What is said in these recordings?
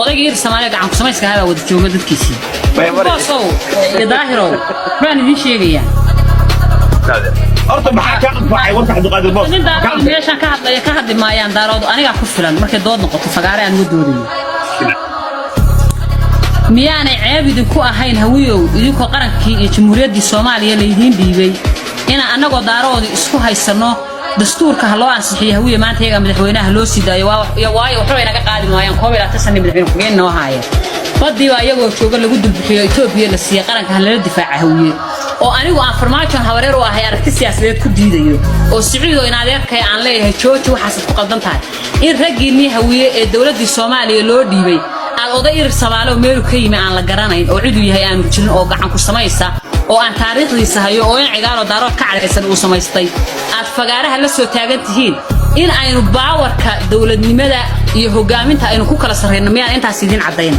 Odaygii Irir Soomaaliya gacan ku samayska ahaa baa wada jooga dadkiisii. Boosow iyo Daahirow baan idiin sheegayaa. Horta maxaa kaa anfacay warka Cabdiqaadir Boos? Nin Daarood meeshaan ka hadlaya ka hadli maayaan. Daarood anigaa ku filan. Markay dood noqoto fagaare aan uga doodayo, miyaanay ceeb idinku ahayn, Hawiyow, idinkoo qarankii iyo jamhuuriyaddii Soomaaliya laydiin dhiibay, inaan annagoo Daaroodi isku haysanno dastuurka ha loo ansixiyo Hawiye, maanta iyagaa madaxweynaha loo sii daayo? Waayo waxba inaga qaadi maayaan. 21 sano madaxweyne ku-xigeen noo haaya, badii baa iyagoo jooga lagu dulbixiyo, Etoobiya la siiyey. Qaranka ha lala difaaca Hawiye, oo anigu aan Farmaajon habareer u ahay aragti siyaasadeed ku diidayo, oo Siciidoo in adeerkay aan leeyahay jooji waxaasaad ku qaldan tahay, in raggiinnii Hawiye ee dowladdii Soomaaliya loo dhiibay aad oday Irir Samaale oo meelu ka yimi aan la garanayn oo ciduu yahay aanu jirin oo gacan ku samaysa oo aan taariikhdiisa hayo oo in Cigaaloo Daarood ka cadhaysan uu samaystay aad fagaaraha la soo taagan tihiin, in aynu power-ka dowladnimada iyo hogaaminta aynu ku kala sarrayno, miyaan intaas idiin caddayna?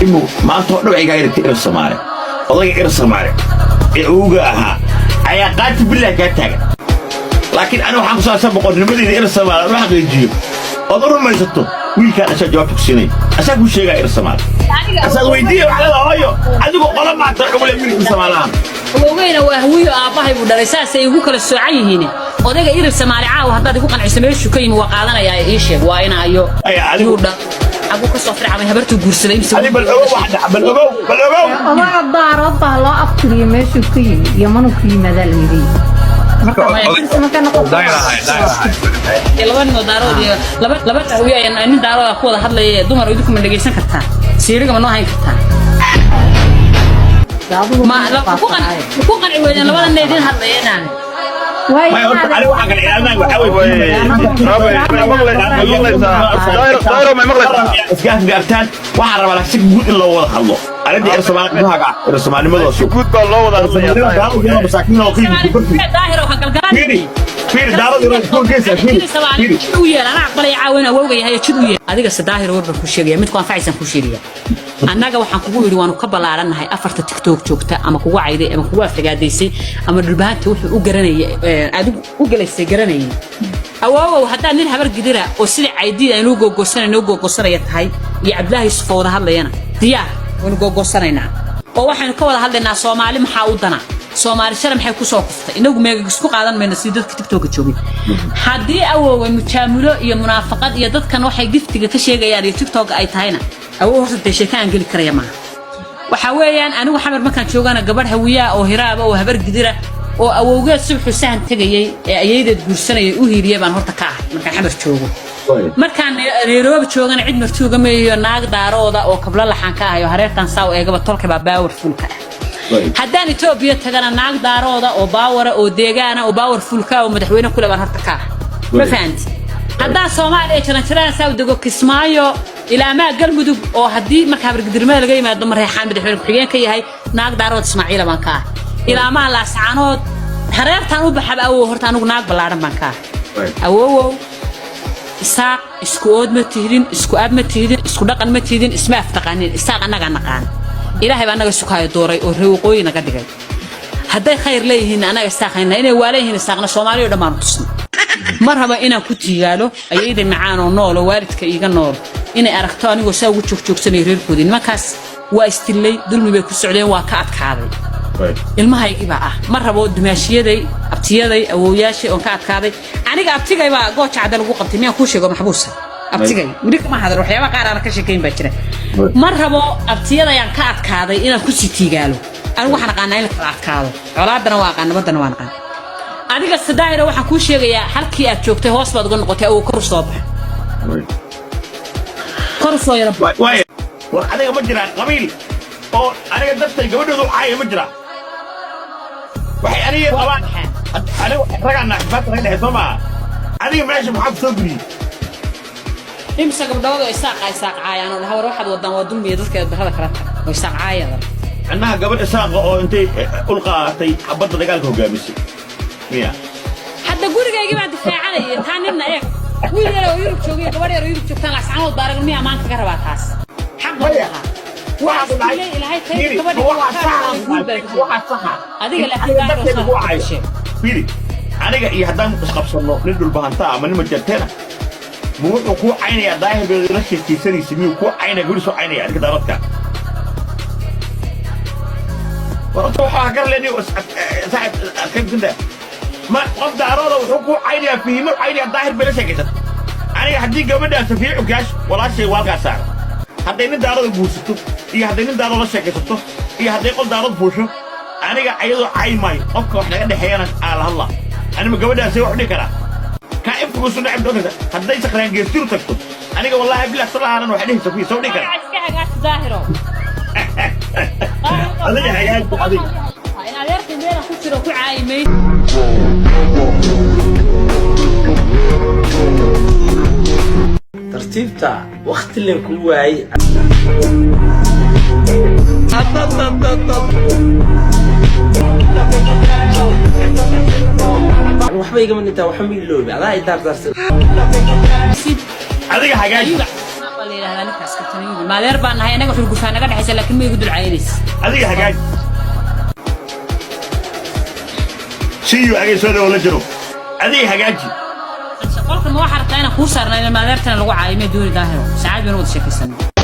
Imu maanta oo dhan waxay kaa iragtay Irir Soomaali. Odayga Irir Soomaali ee uga ahaa ayaa qaati billah kaa taagan, laakiin aniga waxaan ku saabsan boqornimadeeda Irir Soomaali aan u xaqiijiyo ood u rumaysato. Wiilkaa dhashaa jawaabta ku siinay, asaa kuu sheegaya Irir Soomaali, asaad weydiiya. Waxaa leedahay, hooyo, adigu qola maata ugu le wiil Irir Soomaalahan. Awowgeyna waa Hawiyo, aabbahay buu dhalay. Saasay igu kala soocan yihiin. Odayga Irir Samaali caawa haddaad igu qanciso meeshuu ka yimi, waa qaadanayaa. Ii sheeg waa ina ayo yuu dha xaguu ka soo fircamay, habartuu guursaday mise? Adi bal ogow wax dhaca, bal ogow, bal ogow. Odaga Daarood baa loo aftiriyo meeshuu ka yimi, Yamanuu ka yimaadaa la yidhi. Marka noqoto Laba ninoo Daarood iyo laba Hawiye ayaa nin Daarooda ku wada hadlaya. Dumar, idinku ma dhegaysan kartaa? Siiriga ma noo hayn kartaa? Ma ku qanci weydeen labada nin idin hadlaya inaan Maya, horta aniga waxaan kala ilaalinaya waxaa weeye isgaaf gaartaan. Waxaan rabaa si guud in loo wada hadlo arrinta Irir Soomaali, Irir Soomaalinimada. Guud baa loo wada hadlayaa. Masaakiin oo qiimi. Daahir oo galgalaan. Fiiri, fiiri, Daarada inuu isku geysa, fiiri, fiiri. Jid u yeel, anaa aqbalaya caawa in awowga yahay. Jid u yeel. Adiga se, Daahir, war baan kuu sheegaya, mid ku anfacaysaan kuu sheegaya. Annaga waxaan kugu yidhi waanu ka ballaarannahay afarta TikTok joogta ama kugu cayday ama kugu aflagaadaysay ama Dhulbahanta wuxuu u garanayay adigu u galaysay garanayay. Awoowow, haddaad nin Habar Gidira oo sida Caydiid aynu googoosanayno u googoosanaya tahay iyo Cabdilaahi Yusuf oo wada hadlayana, diyaar waynu googoosanaynaa oo waxaynu ka wada hadlaynaa Soomaali maxaa u dana, Soomaali shalay maxay kusoo kuftay. Inagu meega isku qaadan mayno sidii dadka TikToka joogay. Haddii, awoowe, mujaamulo iyo munaafaqad iyo dadkan waxay giftiga ka sheegayaan iyo TikTok ay tahayna, awow, horta dee sheeka aan geli karaya maaha. Waxa weeyaan, anigu Xamar markaan joogana, gabadh Hawiyaa oo Hiraaba oo Habar Gidira oo awowgeed subaxu sahan tegayay ee ayaydeed guursanayay u hiiliyay baan horta ka ahay markaan Xamar joogo. Markaan Nairobi joogana, cid martuuga meeyo, naag Daarooda oo kabla laxaan ka ahay oo hareertan saa u eegaba tolka baa powerful-ka ah. Haddaan Etoobiya tagana, naag Daarooda oo power-a oo deegaana oo powerful-ka oo madaxweyne kule baan horta ka ahay. Ma fahanti? Haddaan Soomaaliya jaranjarada saa u dego, Kismaayo ilaa maa Galmudug, oo haddii marka Habargidirmada laga yimaado Mareexaan madaxweyne ku-xigeen ka yahay, naag Daarood Ismaaciila baan ka ahay. Ilaa maa Laascaanood hareertaan u baxaba, awow, horta anigu naag ballaaran baan ka ahay. Awowow, Isaaq isku ood ma tihdin, isku ab ma tihdin, isku dhaqan ma tihdin, isma aftaqaanin. Isaaq annagaa naqaan. Ilaahay baa annaga sukaayo dooray oo reer waqooyi naga dhigay. Hadday khayr leeyihiin annaga Isaaqayna, inay waala yihiin Isaaqna Soomaaliya oo dhan baanu tusna. Ma raba inaan ku tiigaalo ayayda macaan oo nool oo waalidka iiga nool inay aragto anigoo saa ugu joogjoogsanaya reerkoodii. Nimankaas waa istillay, dulmi bay ku socdeen, waa ka adkaaday. Ilmahaygii baa ah. Ma rabo dumaashiyaday, abtiyaday, awowyaashay oon ka adkaaday. Aniga abtigay baa Gooja Cadda lagu qabtay, miyaan kuu sheego? Maxbuusa abtigay weli kama hadal. Waxyaaba qaar aan ka sheekayn baa jira. Ma rabo abtiyadayaan ka adkaaday inaan kusii tiigaalo. Anigu waxaan aqaanaa in la kala adkaado. Colaadana waa aqaan, nabadana waan aqaan. Adiga sadaahira, waxaan kuu sheegayaa halkii aad joogtay hoos baad uga noqotay. Awow, kor u soo bax, kor u soo yara. Waay, war adiga ma jiraan qabiil oo aniga dartay gabadhooda u caaya? Ma jiraan? Waxay aniga qabaan, aniga ragaan xifaadta naga dhexe soo maaha. Adiga meesha maxaa ku soo geliyey? Imse gabdhood oo Isaaqa Isaaq caayaan oo dhaha, war waxaad wadaan waa dulmiya, dadka darrada kala tag, oo Isaaq caayada? Annaha gabadh Isaaqa oo intay ul qaadatay xabadda dagaalka hogaamisay miya? Hadda gurigaygii baan difaacanaya. Taa ninna eeg, wiil yar oo Yurub joogay, gabadh yar oo Yurub joogtaan, Laascanood baarag miyaa maanta ka rabaa? Taas xaq ma lahaa. Waxaa ku dhacay Ilaahay fiiri, gabadha waxaa saxa, waxaa saxa. Adiga laakiin aniga darteeda ku cayo. Sheeg. Fiiri, aniga iyo haddaan isqabsanno nin Dhulbahanta ama nin Majarteena. Ma wuxuu kuu caynayaa Daahir bay la sheekaysanaysa? Miyuu kuu caynaya gabadhiisuu caynaya adinka Daaroodka? War horta waxaa gar leni saaxib adkayntinta ma qof Daarooda wuxuu kuu caynayaa, Fahiimo caynayaa, Daahir bay la sheekaysata. Aniga haddii gabadhaan Safiico Cukaash walaashay waalkaa saaro, hadday nin Daarooda guursato iyo hadday nin Daarood la sheekaysato iyo hadday qol Daarood fuusho, aniga ayadoo cay maayo. Qofka wax naga dhexeeyana aa la hadlaa. Anima gabadhaasay wax u dhihi karaa kaa ifkugusu dhacib doonaysa? Hadday Sakraan Geestiru tagto, aniga wallaahi bilah salahaanan waxay dhihi Safiya soo dhihi karaa. Iska hagaaji, Daahiro. Adiga hagaaji, adiga. In adeerkii meela ku jiro ku caayimay. Tartiibta wakti len kuu waayey. Waxba igama dhintaa, waxba ma iloobi, adaa i daardaarsan. Adiga hagaaji. Ayuba baa la yidhahdaa ninkaas, Kabtan Ayuub. Maadeer baan nahay anaga, xurgufaa naga dhexaysa, laakiin ma igu dulcaynaysa. Adiga hagaaji. See you again, soo dhawo la jiro. Adiga hagaaji. Qolka ma waxaa rabtaa inaan kuu saarnaa? Maadeertana lagu caayo ma dooni, Daahiro. Saacad baynu wada sheekaysanay.